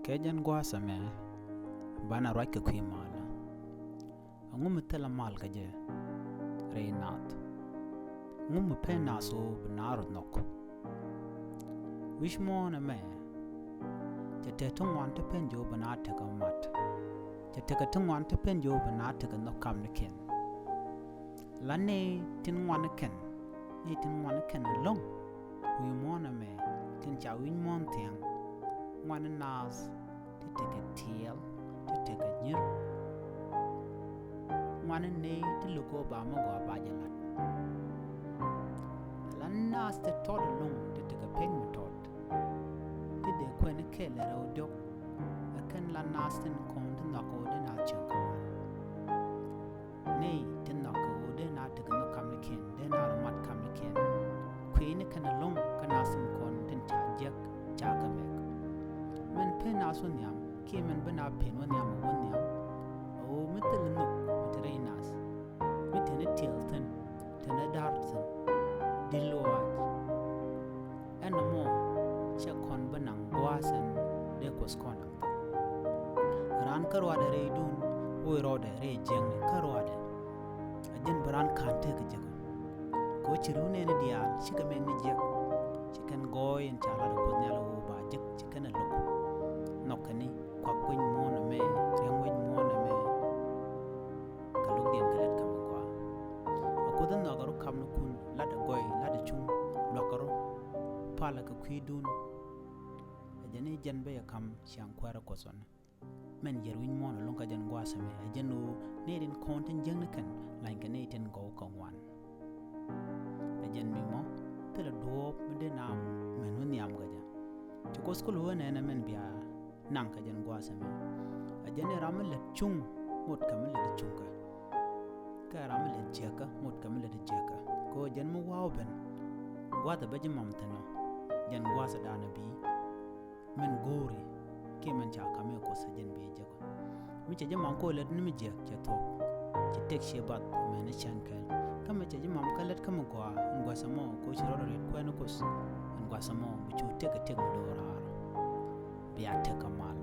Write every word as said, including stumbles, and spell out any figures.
Kɛ jɛn gua̱a̱th ɛmɛ banɛ ruac kɛ kui̱ malä. Ɛŋu mi thilɛ mal kɛ jɛ rɛy naath? Ɛŋu mi pen naath ɣöö bi naath rɔ nhɔk? Wi̱c muɔ̱ɔ̱n ɛmɛ cɛ te ti ŋuan ti pen jɛ ɣöö bi naath tekɛ mat. Cɛ tekɛ ti ŋuan ti pen jɛ ɣöö bi naath tekɛ nhɔk kamnikiɛn. La nɛy tin ŋuan kɛn, nɛy tin ŋuan kɛn ɛlɔ̱ŋ. Wi̱i̱ muɔ̱ɔ̱n ɛmɛ tin ca wi̱c muɔ̱ɔ̱n thia̱ŋ. Ŋuan naath ti tekɛ tiɛɛl, ti tekɛ nyir. Ŋuan nɛy ti lo̱k ɣöö ba mi gɔaa ba jɛ la̱t. La naath ti tɔt ɛlɔ̱ŋ ti tekɛ peny mi tɔt. Ti dee kuɛn kɛɛl rɛw diɔ̱k. Ɛ kɛn la naath tin kɔn ti nhɔak ɣöö dee naath cieŋ kɛ mal. Nɛy tin nhɔak kɛ ɣöö dee naath tekɛ nhɔk kamnikiɛn, dee naath rɔ mat kamnikiɛn. Kui̱ni kɛn ɛlɔ̱ŋ kä naath tin kɔn tin ca jiäk ca kɛ mɛk. Mɛn pen naath wä nhiam kiɛ mɛn bi naath pen wä nhiam ɛ wä nhiam. Ɛ ɣöö mi thil nhɔk mi te rɛy naath, mi te ni tiɛɛl thi̱n, te ni da̱r thi̱n, di̱t luaac. Ɛn ɛmɔ cɛ kɔn bi naŋ gua̱a̱th ɛn dee Kuoth kɔn naŋ. Raan kä ruaadɛ rɛydun, woi rɔɔdɛ rɛy jiäkni kä ruaadɛ. A jɛn bi raan ka̱n tekɛ jek ɔ. Kɛ ɣöö ci ri̱w nɛɛni diaal cikɛ mɛk ni jiäk. Ci kɛn gɔɔy in ca lat ɛ Kuoth Nhial ɣöö ba jek ci kɛn ɛ lo̱k. Nhɔk kɛn ni kuak wec muɔ̱ɔ̱n ɛmɛ, riäŋ wec muɔ̱ɔ̱n ɛmɛ. Kɛ lo̱kdiɛn kɛ lät kä mi gɔaa. A Kuoth in nhɔakɛ rɔ kamnikun, lat ɛ gɔɔy, lat ɛ cuŋ, luakä rɔ, palä kɛ kui̱dun. Ɛ jɛn i̱ jɛn bä yɛ ka̱m ciaŋ kuäärä Kuɔth ɣɔni. Mɛn yɛr wi̱c muɔ̱ɔ̱n ɛlɔ̱ŋ kä jɛn gua̱a̱th ɛmɛ, ɛ jɛn ɣöö nɛy tin kɔn tin jiäkni kɛn, lanykɛ nɛy tin gɔw kɛ ŋuan. Ɛ jɛn mi mɔ thilɛ duɔ̱ɔ̱p mi dee naath mɛn wä nhiam kɛ jɛ. Ci Kuoth kul wä nɛnɛ mɛn bia naŋ kɛ jɛn gua̱a̱th ɛmɛ. Ɛ jɛn i̱ ram mi lät cuŋ ŋot kɛ mi lät cuŋkä. Kä ram mi lät jiäkä ŋot kɛ mi lät jiäkä. Kɛ ɣöö jɛn mi wa̱a̱ wä ben gua̱a̱th ɛ bä ji̱ mam thi̱n ɔ. Jɛn gua̱a̱th ɛ da̱a̱n ɛ bi̱i̱. Mɛn go̱o̱ri kiɛ mɛn ca ka̱m ɛ Kuoth ɛ jɛn bi jek ɔ. Mi cɛ ji̱ mam kɛ ɣöö lät ni mi jiäk cɛ thuɔ̱k. Ci tëk ciɛ bath mɛn i̱ cäŋ kɛl. Kä mi cɛ ji̱ mam kä lät kä mi gɔaa ɛn gua̱a̱th ɛmɔ kɛ ɣöö ci rɔɔdɛ riet kuɛɛni Kuoth. Ɛn gua̱a̱th ɛmɔ bi cu tëk kɛ tëk mi do̱raar. Bia tëk kɛ mal.